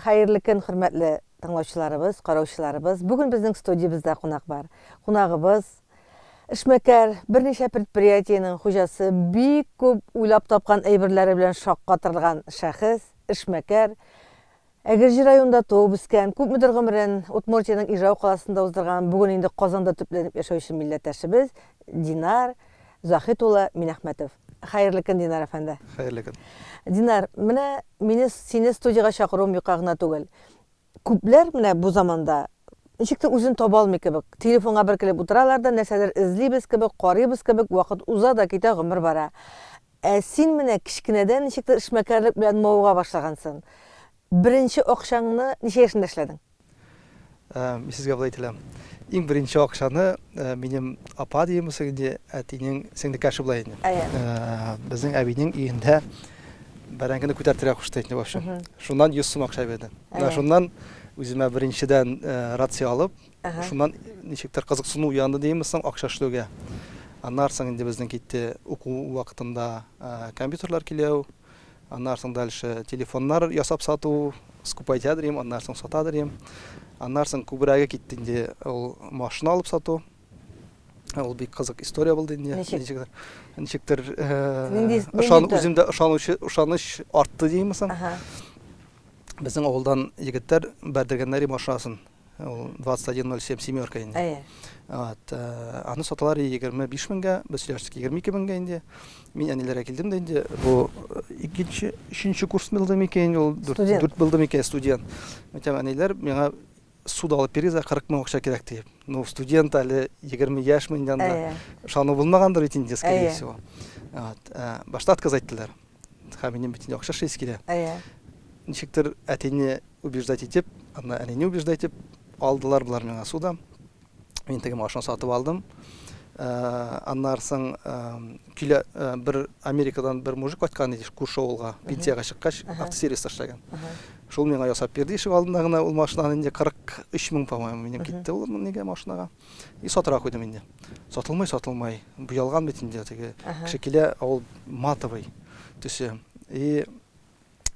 Хәерле көн, хөрмәтле тыңлаучыларыбыз, караучыларыбыз. Бүген безнең студиябездә кунак бар. Кунагыбыз эшмәкәр, берничә предприятиенең хуҗасы, бик күп уйлап тапкан әйберләре белән шаккатырган шәхес, эшмәкәр. Әгерҗе районында туып үскән, күпмедер гомерен Удмуртиянең Ижау каласында уздырган, бүген инде Казанда төпләнеп яшәүче милләттәшебез Динар Заһит улы Минәхмәтов. Хәерле көн, Динар әфәнде. Хәерле көн. Динар, менә мине сине студиягә чакыруым юкка гына түгел. Күпләр менә бу заманда ничектер үзен таба алмый кебек. Телефонга бер килеп утыралар да, нәрсәдер эзлибез кебек, карыйбыз кебек, вакыт уза да китә, гомер бара. Ә син менә кечкенәдән ничектер эшмәкәрлек белән мавыга башлагансың. Беренче акчаңны ничә яшеңдә эшләдең? Мин сезгә болай әйтеләм. Иң беренче акчаны минем апа дигән соң инде әтинең сеңлекәше була инде. Безнең әбинең өендә бәрәңгене күтәртергә кушты инде, в общем. Шуннан 100 сум акча бирде. Менә шуннан үземә беренчедән рация алып, шуннан ничектер кызыксыну уянды димме соң акча эшләүгә. Аннан соң инде безнең китте уку вакытында компьютерлар киләү, Аннан соң дальше телефоннар ясап сату, скупать итәдер идем, аннан соң сатадыр идем. Аннан соң күбрәге китте инде ул машина алып сату. Ул бик кызык история булды инде. Ничек? Ничектер, ышан, үземдә ышанучы, ышаныч артты димме соң. Безнең авылдан егетләр бәрдергәннәр машинасын. Ул 2107 семерка инде. Әйе. Вот, аны саталар 25 меңгә, без сөйләштек 22 меңгә инде. Мин әниләргә килдем дә инде, бу икенче, өченче курс булды микән, ул дүрт булды микән, студент. Әйтәм, әниләр, миңа суда алып бирегез, 40 мең акча кирәк диеп. Ну, студент әле 20 яшь инде анда. Ышану булмагандыр бит инде, скорее всего. Вот, башта отказ әйттеләр. Һәм минем бит инде акча эшлисе килә. Ничектер әтине убеждать итеп, анда әнине убеждать итеп алдылар болар миңа суда. Мин теге машина сатып алдым. Аннан соң килә бер Америкадан бер мужик кайткан иде күрше авылга, пенсиягә чыккач, автосервиста эшләгән. Шул миңа ясап бирде ишек алдында гына ул машинаны инде 43 мең, по-моему, минем китте ул нигә машинага. И сатырга куйдым инде. Сатылмый, сатылмый. Буялган бит инде теге. Кеше килә, ул матовый төсе. И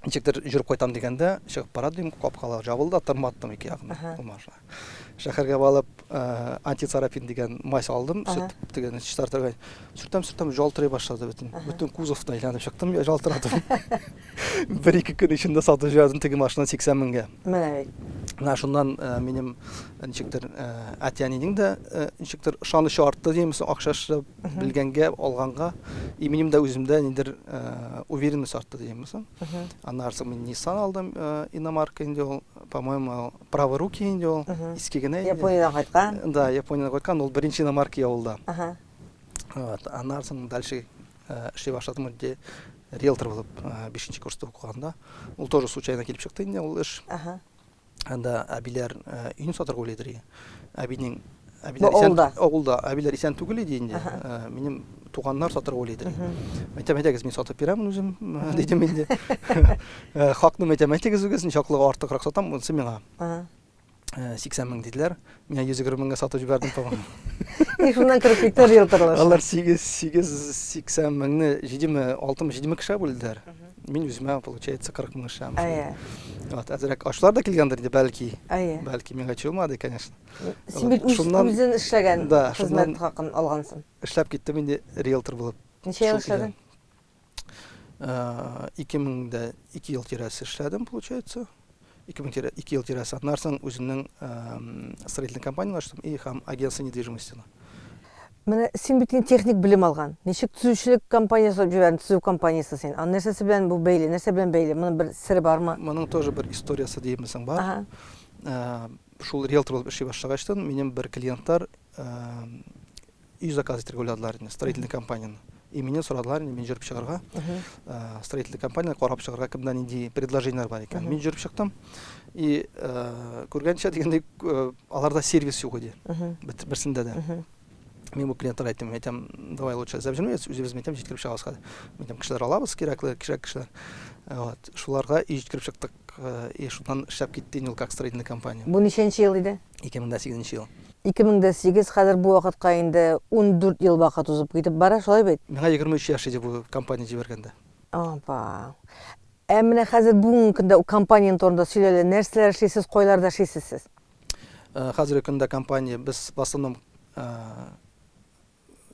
ничектер йөреп кайтам дигәндә, чыгып бара дим, капкалар жабылды, тырматтым ике ягына ул машина. Шәһәргә барып, антицарапин дигән мазь алдым, сүртеп дигән чистартырга. Сүртәм, сүртәм, ялтырый башлады бөтен. Бөтен кузовны әйләнеп чыктым, ялтыратып. Бер-ике көн эчендә сатып җибәрдем теге машинаны 80 меңгә. Менә бит. Менә шуннан минем ничектер әти-әнинең дә ничектер ышанычы артты димме, акча эшләп белгәнгә, алганга. И минем дә үземдә нидер уверенность артты димме соң. Аннан соң мин Nissan алдым, иномарка инде ул, по-моему, правой руки инде ул, иске генә инде. Япониядән кайткан. Да, Япониядән кайткан, ул беренче иномарка авылда. Вот, аннан соң дальше эшли башладым инде риэлтор булып, бишенче курста укыганда. Ул тоже случайно килеп чыкты инде ул эш. Анда әбиләр өен сатырга уйлыйдыр иде. Әбинең әбиләр исән авылда әбиләр исән түгел иде инде. Минем туганнар сатырга уйлыйдыр иде. Әйтәм, әйдәгез, мин сатып бирәмен үзем, дидем инде. Хакны әйтәм, әйтегез үзегез, ничаклы артыграк сатам, монысы миңа. 80 мең диделәр. Мин 120 меңгә сатып җибәрдем, по-моему. И шуннан кереп китте риэлторлар. Алар 8 8 80 меңне 7-ме, 6-мы, 7-ме кешегә бүлделәр. Мин үземә, получается, 40 мең эшләм. Әйе. Вот, әзрәк ачлар да килгәндер инде, бәлки. Әйе. Бәлки миңа чулмады, конечно. Син бит үз, үзен эшләгән да, хезмәт хакын алгансың. Эшләп киттем инде риэлтор булып. Ничә ел эшләдең? 2002 ел тирәсе эшләдем, получается. 2002 ел тирәсе. Аннан соң үземнең строительный компанияне ачтым и һәм агентство недвижимости. Менә син бит инде техник белем алган. Ничек төзүчелек компаниясе алып җибәрдең, төзү компаниясе син. Аның нәрсәсе белән бу бәйле, нәрсә белән бәйле? Моның бер сере бармы? Моның тоже бер историясе диемсең бар. Шул риэлтор булып эшли башлагачтан, минем бер клиентлар өй заказ итәргә уйладылар инде, строительный компанияне. И миннән сорадылар инде, мин йөреп чыгарга, строительный компанияне карап чыгарга, кемдә нинди предложениеләр бар икән. Мин йөреп чыктым. И күргәнчә дигәндәй, аларда сервис юк иде. Берсендә дә. Мин бу клиентларга әйттем, әйтәм, давай лучше эзләп йөрмибез, үзебез әйтәм, җиткереп чыгабыз хәзер. Мин әйтәм, кешеләр алабыз, кирәкле, кирәк кешеләр. Вот, шуларга өй җиткереп чыктык. И шуннан эшләп китте инде ул как строительная компания. Бу ничәнче ел иде? 2008 ел. 2008, хәзер бу вакытка инде 14 ел вакыт узып китеп бара, шулай бит? Миңа 23 яшь иде бу компания җибәргәндә. Опа. Ә Ә менә хәзер бүгенге көндә компанияң турында сөйлә әле, нәрсәләр эшлисез, кайларда эшлисез сез? Хәзерге көндә компания без в основном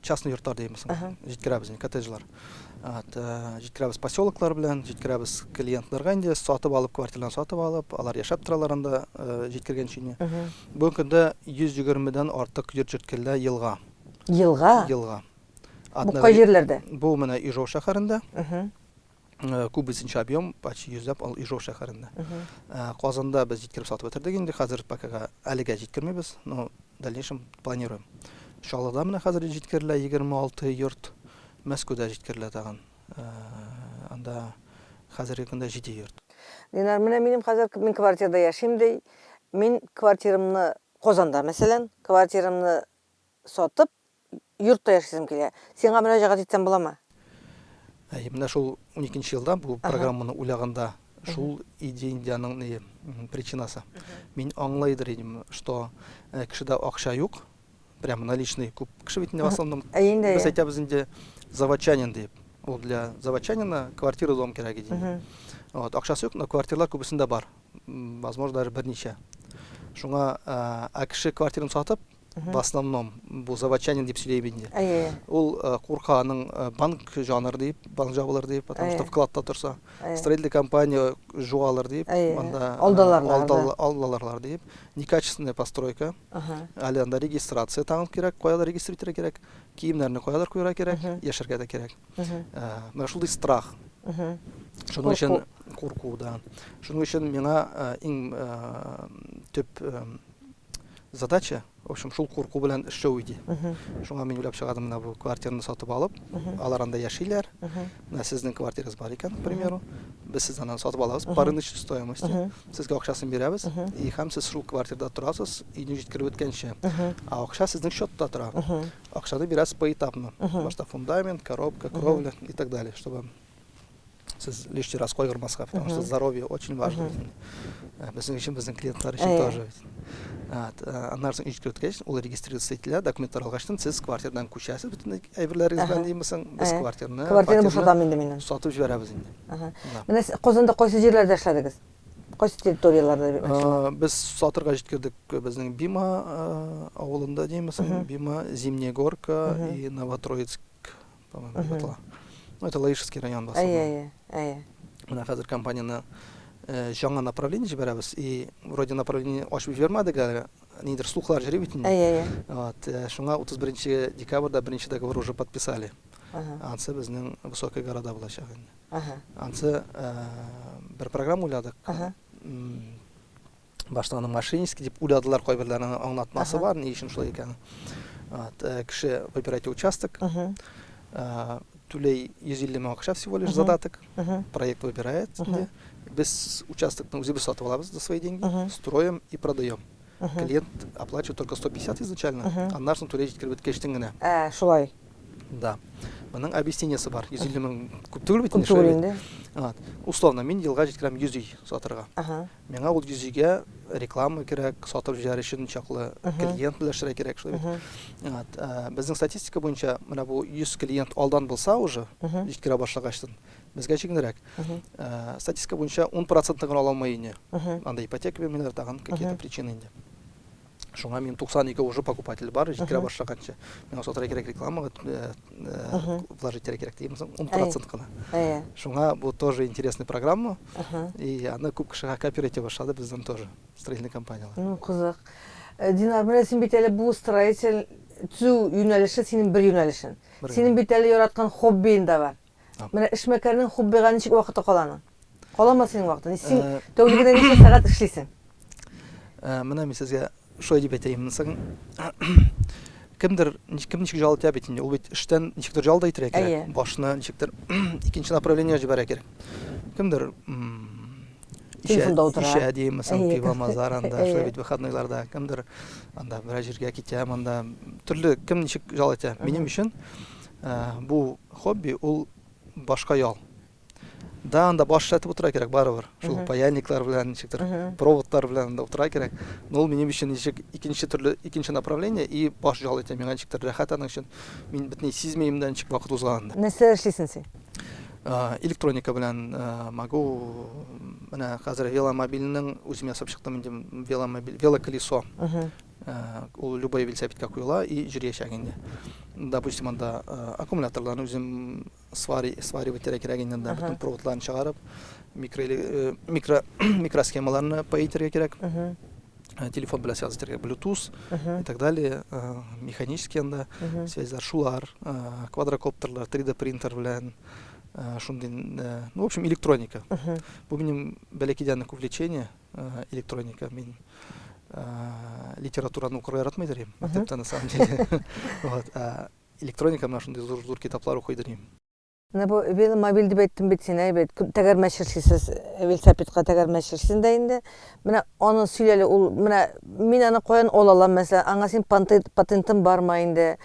частный йортлар димесең, җиткерәбез инде, коттеджлар. Җиткерәбез поселоклар белән, җиткерәбез клиентларга инде, сатып алып, квартираларны сатып алып, алар яшәп торалар анда җиткергәнче инде. Бүгенге көндә 120 дән артык йорт җиткерелә елга. Елга? Елга. Бу кай җирләрдә? Бу менә Ижау шәһәрендә. Күбесенчә объем, почти йөзләп ал Ижау шәһәрендә. Казанда без җиткереп сатып бетердек инде, хәзер пока әлегә җиткермибез, но в дальнейшем планируем. Чаллыда менә хәзер җиткерелә 26 йорт, Мәскәүдә җиткерелә тагын. Анда хәзерге көндә 7 йорт. Динар, менә минем хәзер мин квартирада яшим ди. Мин квартирамны Казанда, мәсәлән, квартирамны сатып, йортта яшисем килә. Сиңа мөрәҗәгать итсәм буламы? Әйе, менә шул уникенче елда бу программаны уйлаганда, шул идея инде аның ни причинасы. Мин аңлыйдыр идем, что кешедә акча юк, прямо наличный күп кеше бит инде в основном. Әйе инде. Без әйтәбез инде заводчанин дип. Ул для заводчанина квартира дом кирәк иде инде. Вот, акчасы юк, но квартиралар күбесендә бар. Возможно, даже берничә. Шуңа, ә кеше квартираны сатып, в основном бу заводчанин дип сөйләйм инде. Әйе. Ул курка аның банк җаныр дип, банк жабылыр дип, потому что вкладта торса, строительная компания жуалыр дип, анда алдаларлар, алдаларлар дип, некачественная постройка. Әле анда регистрация тагын кирәк, каядыр регистрировать итәргә кирәк, киемнәрне каядыр куярга кирәк, яшәргә дә кирәк. Менә шундый страх. Шуның өчен курку, да. Шуның өчен миңа иң төп задача, в общем, шул курку белән эшләү иде. Шуңа мин уйлап чыгардым, менә бу квартираны сатып алып, алар анда яшиләр. Менә сезнең квартирагыз бар икән, к примеру, без сездән аны сатып алабыз по рыночной стоимости. Сезгә акчасын бирәбез, и һәм сез шул квартирада торасыз, өйне җиткереп беткәнче. Ә акча сезнең счетта тора. Акчаны бирәсез поэтапно. Башта фундамент, коробка, кровля и так далее, чтобы сез лишний раз кайгырмаска, потому что здоровье очень важно. Безнең өчен, безнең клиентлар өчен тоже. Аннан соң өй үткәч, ул регистрироваться ителә, документлар алгачтан сез квартирадан күчәсез бөтен әйберләрегез белән димесең, без квартираны квартираны бушатам инде мин. Сатып җибәрәбез инде. Менә Казанда кайсы җирләрдә эшләдегез? Кайсы территорияләрдә? Без сатырга җиткердек безнең Бима авылында димесең, Бима, Зимняя Горка и Новотроицк, по-моему, дип атала. Ну, это Лаишевский район в основном. Әйе, әйе, әйе. Менә хәзер компанияне жаңа направление җибәрәбез. И вроде направление ачып җибәрмәдек әле. Нидер слухлар йөри бит инде. Әйе, әйе. Вот, шуңа 31 декабрьдә беренче договор уже подписали. Ансы безнең Высокая города булачак инде. Ансы бер программа уйладык. Башта аны мошеннический дип уйладылар, кайберләренең аңлатмасы бар, ни өчен шулай икәнен. Вот, кеше выбирайте участок, түләй 150 мең акча всего лишь задаток, проект выбирает инде. Без участокны үзебез сатып алабыз за свои деньги, строим и продаем. Клиент оплачивает только 150 изначально, аннан соң түләй җиткереп беткәчтен генә. Ә, шулай. Да. Моның объяснениесе бар. 150 мең күп түгел бит инде. Күп түгел инде. Вот. Условно, мин елга җиткерәм 100 өй сатырга. Миңа ул 100 өйгә реклама кирәк, сатып җибәрер өчен чаклы клиент беләшергә кирәк, шулай бит. Вот. Безнең статистика буенча, менә бу 100 клиент алдан булса уже, җиткерә башлагачтын, безгә җиңелрәк. Статистика буенча 10 процентны гына ала алмый өйне. Анда ипотека бирмиләр, тагын какие-то причины инде. Шуңа мин 92 уже покупатель бар, җиткерә башлаганчы. Миңа сатырга кирәк рекламага, вложить кирәк димсең, 10 процент кына. Шуңа бу тоже интересная программа. И аны күп кешегә копировать итә башлады бездән тоже, строительный компанияләр. Ну, кызык. Динар, менә син бит әле бу строитель төзү юнәлеше синең бер юнәлешең. Синең бит әле яраткан хоббиең дә бар. Менә эшмәкәрнең хоббига ничек вакыты кала аның? Каламы синең вакытың? Син тәүлегенә ничә сәгать эшлисең? Менә мин сезгә шулай дип әйтәем. Соң кемдер кем ничек ял итә бит инде. Ул бит эштән ничектер ял да итәргә кирәк. Башны ничектер икенче направлениегә җибәрергә кирәк. Кемдер телефонда утыра. Ишә димме соң, пиво мазар анда, шулай бит выходнойларда. Кемдер анда берәр җиргә китә, монда төрле кем ничек ял итә. Минем өчен бу хобби ул башка ял. Да, анда баш эшләтеп утыра кирәк барыбер. Шул паяльниклар белән, ничектер, проводлар белән анда утыра кирәк. Но ул минем өчен ничек икенче төрле, икенче направление и баш ял итә. Миңа ничектер рәхәт аның өчен. Мин бөтенләй сизмим дә ничек вакыт узганын. Нәрсә эшлисең син? Электроника белән могу. Менә хәзер веломобильнең үзем ясап чыктым инде, веломобиль, велоколесо. Ул любой велосипедка куела и йөриячәк инде. Допустим, анда аккумуляторларны үзем сваривать итәргә кирәк инде, анда бөтен проводларын чыгарып, микро, микро, микросхемаларны поитәргә кирәк. Телефон белән связь итәргә, Bluetooth и так далее, механический анда связьлар, шулар, квадрокоптерлар, 3D принтер белән, шундый, ну, в общем, электроника. Бу минем бәләкәйдән үк увлечение, электроника. Мин литератураны укырга яратмый идем мәктәптә, на самом деле. Вот, электроника менә шундый зур-зур китаплар укый идем. Менә бу веломобиль дип әйттем бит син, әйбәт. Тәгәрмәч эшлисез, велосипедка тәгәрмәч эшлисең дә инде. Менә аны сөйлә әле, ул менә мин аны каян ала алам, мәсәлән, аңа син патентың бармы инде?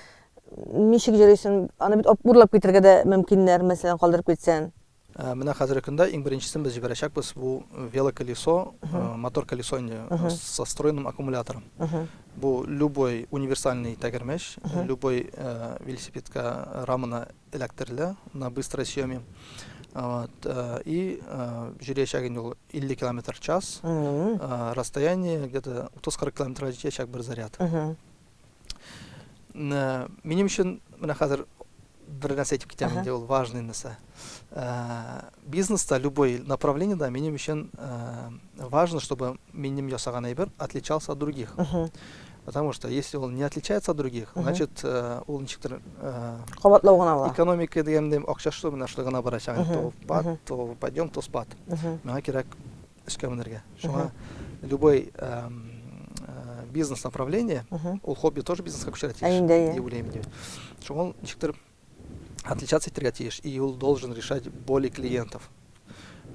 Ничек йөрисең? Аны бит урлап китергә дә мөмкиннәр, мәсәлән, калдырып китсәң. Менә хәзерге көндә иң беренчесен без җибәрәчәкбез, бу велоколесо, мотор колесо инде, со встроенным аккумулятором. Бу любой универсальный тәгәрмәч, любой велосипедка рамына эләктерелә на быстрой съеме. Вот, и йөрәчәк инде ул 50 километр в час. Расстояние где-то 30-40 километрга җитәчәк бер заряд. Минем өчен менә хәзер бер нәрсә әйтеп китәм инде, ул важный нәрсә. Бизнеста любой направлениедә минем өчен важно, чтобы минем ясаган әйбер отличался от других. Потому что если он не отличается от других, значит, ул ничектер кабатлау гына була. Экономика дигәндә акча шул менә шулай гына барачак. То впад, то подъем, то спад. Миңа кирәк өскә менәргә. Шуңа любой бизнес направление, ул хобби тоже бизнеска күчәргә тиеш. Дип уйлыйм инде. Шуңа ул ничектер отличаться итәргә тиеш, и ул должен решать боли клиентов.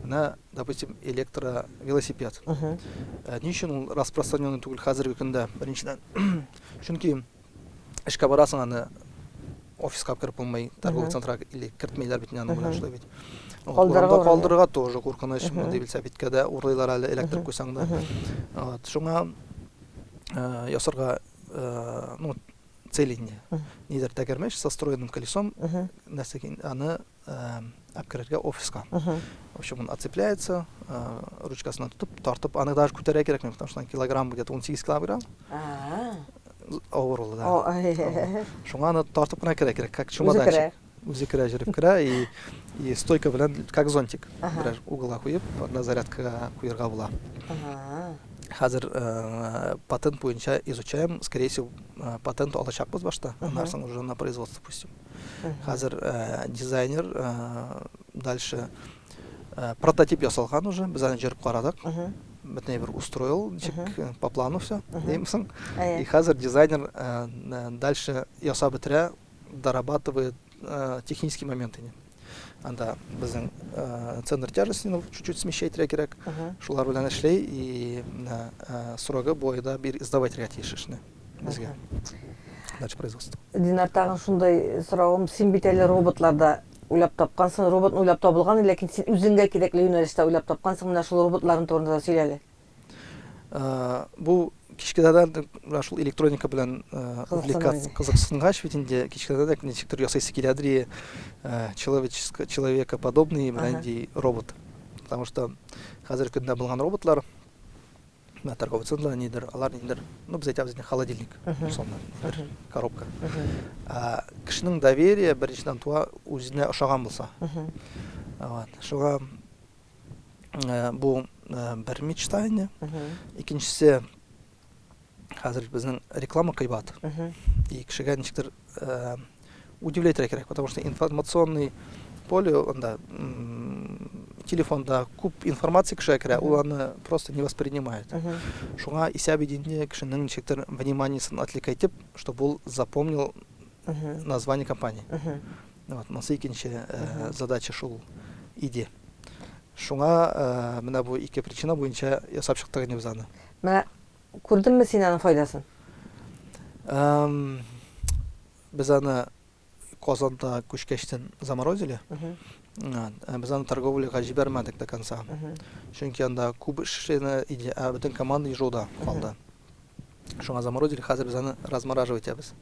Менә, допустим, электровелосипед. Ни өчен ул распространенный түгел хәзерге көндә? Беренчедән, чөнки эшкә барасың, аны офиска алып кереп булмый, торговый центрга или кертмиләр бит аны белән шулай бит. Урамда калдырырга тоже куркыныч, мондый велосипедка да урлыйлар әле, эләктереп куйсаң да. Вот, шуңа ясарга, ну, цель инде. Нидер тәгәрмәч со встроенным колесом, нәрсә аны алып керергә офиска. В общем, он отцепляется, ручкасына тотып, тартып, аны даже күтәрергә кирәкми, потому что килограмм где-то 18 килограмм. Авыр ул, да. Шуңа аны тартып кына керә кирәк, как чемоданчик. Үзе керә, йөреп керә, и стойка белән, как зонтик, берәр уголга куеп, анда зарядкага куярга була. Хәзер патент буенча изучаем, скорее всего, патент алачакбыз башта, аннан соң уже на производство пустим. Хәзер дизайнер дальше прототип ясалган уже, без аны җөреп карадык. Бөтенләй бер устроил, ничек по плану все, димсең. И хәзер дизайнер дальше ясап бетерә, дорабатывает технические моменты. Анда безнең центр тяжести чуть-чуть смещать итәргә кирәк. Шулар белән эшли и срогы бу айда бир сдавать итәргә тиеш эшне безгә. Дальше производство. Динар, тагын шундай соравым, син бит әле роботларда уйлап тапкансың, роботны уйлап табылган, ләкин син үзеңгә кирәкле юнәлештә уйлап тапкансың, менә шул роботларның турында да сөйлә әле. Бу кечкенәдән менә шул электроника белән увлекаться, кызыксынгач бит инде, кечкенәдән үк ничектер ясыйсы киләдер, человеческо, человекоподобный менә нинди робот. Потому что хәзерге көндә булган роботлар, менә торговый центрлар нидер, алар нидер, ну, без әйтәбез инде холодильник, условно, бер коробка. Кешенең доверие беренчедән туа үзенә ошаган булса. Вот. Шуңа бу бер мечта инде. Икенчесе, хәзер безнең реклама кыйбат. И кешегә ничектер удивлять кирәк, потому что информационный поле анда телефонда күп информация кешегә керә, ул аны просто не воспринимает. Шуңа исәп инде кешенең ничектер вниманиесен отвлекать итеп, чтобы ул запомнил название компании. Вот, монысы икенче задача шул иде. Шуңа менә бу ике причина буенча ясап чыктык инде без аны. Менә күрдеңме син аның файдасын? Без аны Казанда күчкәчтен заморозили. Без аны торговляга җибәрмәдек до конца. Чөнки анда күп эш эшләнә иде, ә бөтен команда Ижауда калды. Шуңа заморозили, хәзер без аны размораживать итәбез.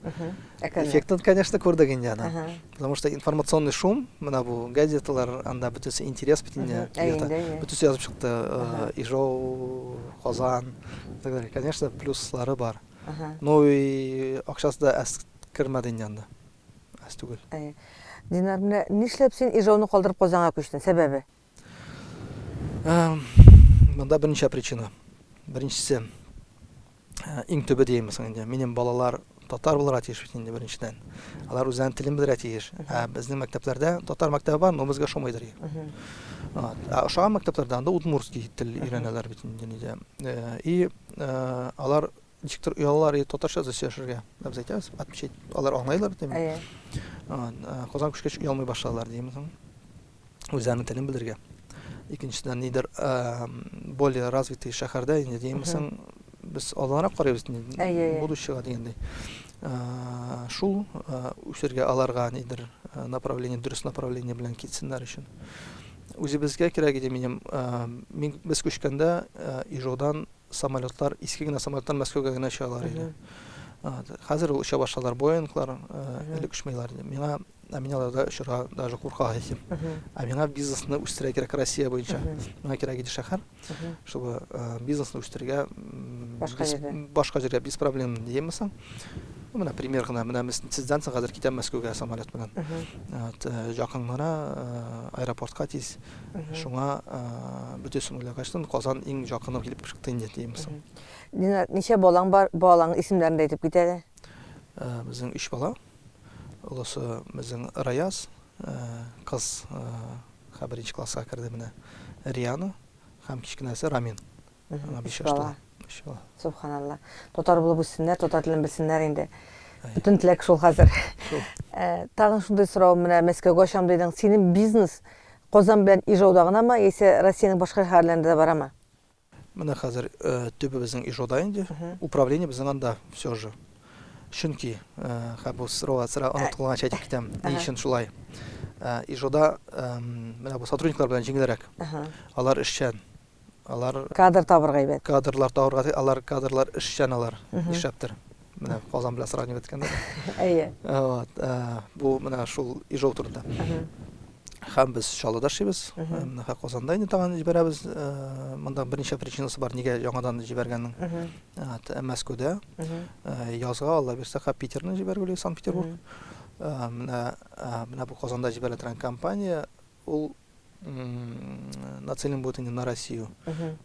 Эффектын, конечно, күрдек инде аны. Потому что информационный шум, менә бу газеталар, анда бөтенесе интерес бит инде. Бөтенесе язып чыкты, Ижау, Казан, и так далее. Конечно, плюслары бар. Ну и акчасы да әз кермәде инде анда. Әз түгел. Динар, менә нишләп син Ижауны калдырып Казанга күчтең? Сәбәбе? Монда берничә причина. Беренчесе, иң төбе дияме соң инде. Минем балалар татар булырга тиеш бит инде беренчедән. Алар үзләренең телен белергә тиеш. Ә безнең мәктәпләрдә татар мәктәбе бар, но безгә ошамыйдыр. Ә ошаган мәктәпләрдә анда удмуртский тел өйрәнәләр бит инде нидә. И алар ничектер оялалар и татарча да сөйләшергә. Без әйтәбез, отмечать. Алар аңлыйлар бит инде. Казан күчкәч оялмый башладылар дияме соң. Үзләренең телен белергә. Икенчедән, нидер более развитый шәһәрдә инде димесең, без алданрак карыйбыз будущего дигәндәй. Шул үсергә аларга нидер направление, дөрес направление белән китсеннәр өчен. Үзебезгә кирәк иде минем, мин без күчкәндә Ижаудан самолетлар, иске генә самолетлар Мәскәүгә генә очалар иде. Хәзер ул оча башладылар Боинглар, элек очмыйлар иде. Миңа Ә мин аларда очырга даже курка идем. Ә миңа бизнесны үстерергә кирәк Россия буенча. Миңа кирәк иде шәһәр, чтобы бизнесны үстерергә башка җирдә. Башка җиргә без проблем димме соң? Ну, менә пример гына, менә без сездән соң хәзер китәм Мәскәүгә самолет белән. Вот, якын гына аэропортка тиз. Шуңа бөтенесен уйлагачтын Казан иң якыны килеп чыкты инде димме соң. Динар, ничә балаң бар? Балаң исемнәрен дә әйтеп кит әле. Безнең өч бала. Олысы безнең Раяз, кыз һәм беренче класска керде менә Риана һәм кечкенәсе Рамин. Аңа 5 яшь тула. Өч бала. Субханалла. Татар булып үссеннәр, татар телен белсеннәр инде. Бөтен теләк шул хәзер. Шул. Тагын шундый сорау, менә Мәскәүгә очам дидең. Синең бизнес Казан белән Ижауда гынамы, яисә Россиянең башка шәһәрләрендә дә барамы? Менә хәзер төбе безнең Ижода инде. Управление безнең анда все же. Чөнки, хә бу сорауга сыра онытылганчы әйтеп китәм. Ни өчен шулай? Ижода менә бу сотрудниклар белән җиңелрәк. Алар эшчән. Алар кадр табырга әйбәт. Кадрлар табырга, алар кадрлар эшчән алар. Нишләптер. Менә Казан белән сравнивать иткәндә. Әйе. Вот, бу менә шул Ижау турында. Һәм без Чаллыда эшлибез. Менә Казанда инде тагын җибәрәбез. Монда берничә причинасы бар, нигә яңадан җибәргәннең. Мәскәүдә. Язга, Алла бирсә, Питерны җибәргәли, Санкт-Петербург. Менә менә бу Казанда җибәрелә торган компания, ул нацелен будет инде на Россию.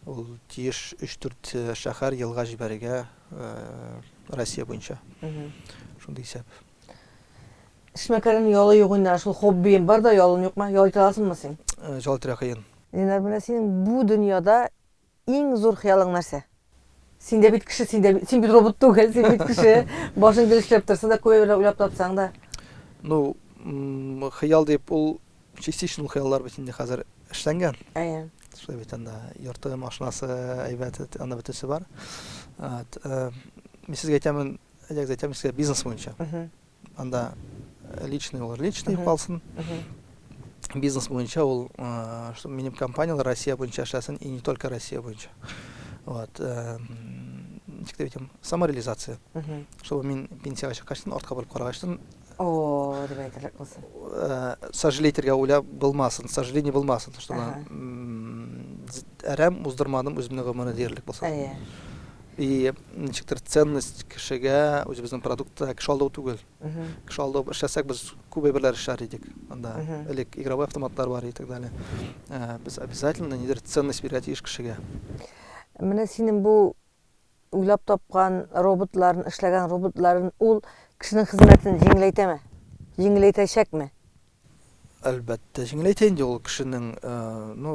Ул тиеш 3-4 шәһәр елга җибәрергә Россия буенча. Шундый исәп. Эшмәкәрнең ялы юк инде, шул хоббием бар да ялың юкмы? Ял итә аласыңмы син? Ял итәргә кыен. Динар, менә синең бу дөньяда Иң зур хыялың нәрсә? Син дә бит кеше, син дә син бит робот түгел, син бит кеше. Башың гел эшләп торса да, күп әйберләр уйлап тапсаң да. Ну, хыял дип ул частично ул хыяллар бит инде хәзер эшләнгән. Әйе. Шулай бит анда йорты, машинасы әйбәт, анда бөтенесе бар. Мин сезгә әйтәмен, әйдәгез әйтәм сезгә бизнес буенча. Анда личный ул личный калсын. Бизнес буенча ул, что минем компанияләр Россия буенча эшләсен и не только Россия буенча. Вот, ничек дип әйтәм, самореализация. Чтобы мин пенсиягә чыккачтын, артка борып карагачтын, О, дип әйтерлек булсын. Сожалеть итәргә уйлап булмасын, сожаление булмасын, чтобы әрәм уздырмадым үземнең гомерне диярлек булса. Әйе. И ничектер ценность кешегә үзебезнең продуктта кеше алдау түгел. Кеше алдау эшләсәк, без күп әйберләр эшләр идек. Анда элек игровой автоматлар бар и так далее. Без обязательно нидер ценность бирергә тиеш кешегә. Менә синең бу уйлап тапкан роботларын, эшләгән роботларын ул кешенең хезмәтен җиңеләйтәме? Җиңеләйтәчәкме? Әлбәттә, җиңеләйтә инде ул кешенең, ну,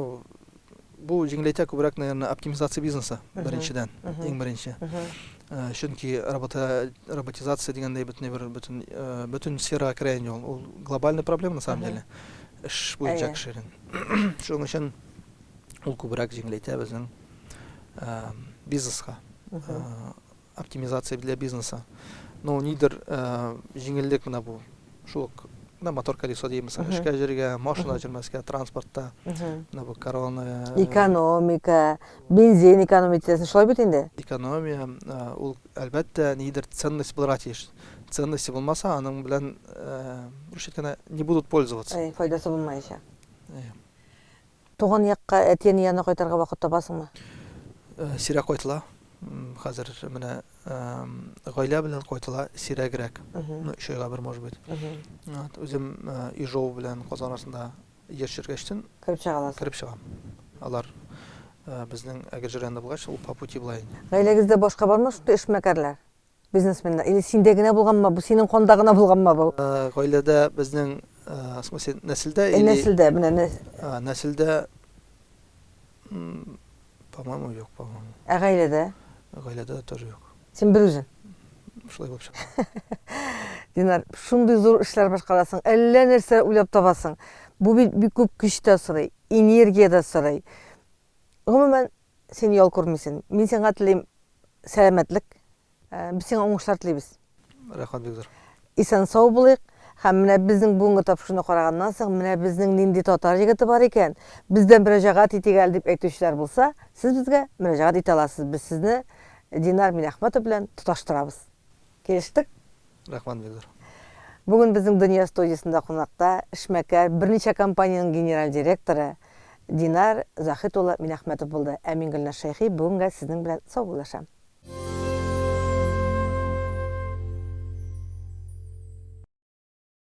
бу җиңеләйтә күбрәк, наверное, оптимизация бизнеса, беренчедән, иң беренче. Чөнки роботизация дигәндәй бөтен бер бөтен бөтен сферага керә инде ул. Ул глобальная проблема на самом деле. Эш буенча кешенең. Шуның өчен ул күбрәк җиңеләйтә безнең бизнеска. Оптимизация для бизнеса. Ну, нидер җиңеллек менә бу. Шул ук Менә мотор колесо димез, эшкә җиргә, машина җөрмәскә, транспортта. Менә бу корона. Экономика, бензин экономить итәсең, шулай бит инде? Экономия, ул әлбәттә нидер ценность булырга тиеш. Ценности булмаса, аның белән, русча әйткәндә, не будут пользоваться. Әй, файдасы булмаячак. Туган якка, әти-әни янына кайтырга вакыт табасыңмы? Сирәк кайтыла. Хәзер менә гаилә белән кайтыла сирәгрәк. Ну, өч айга бер, может быть. Вот, үзем Ижау белән Казан арасында еш йөргәчтен кереп чыга аласың. Кереп чыгам. Алар безнең Әгерҗе районында булгач, ул по пути була инде. Гаиләгездә башка бармы шундый эшмәкәрләр? Бизнесменнар. Или синдә генә булганмы бу? Синең канда гына булганмы бу? Гаиләдә безнең, в смысле, нәселдә или? Нәселдә, менә. Нәселдә, по-моему, юк, по-моему. Ә гаиләдә? Гаиләдә дә тоже юк. Син бер үзең? Шулай булып чыкты. Динар, шундый зур эшләр башкарасың, әллә нәрсә уйлап табасың. Бу бит бик күп көч тә сорый, энергия дә сорый. Гомумән, син ял күрмисең. Мин сиңа телим сәламәтлек. Без сиңа уңышлар телибез. Рәхмәт бик зур. Исән-сау булыйк. Һәм менә безнең бүгенге тапшыруны караганнан соң, менә безнең нинди татар егете бар икән, бездән мөрәҗәгать итик әле дип әйтүчеләр булса, сез безгә мөрәҗәгать итә аласыз. Без сезне Динар Минәхмәтов белән тоташтырабыз. Килештек? Рәхмәт бик зур. Бүген безнең Дөнья студиясендә кунакта эшмәкәр, берничә компаниянең генераль директоры Динар Заһит улы Минәхмәтов булды. Ә мин Гөлназ Шәйхи бүгенгә сезнең белән саубуллашам.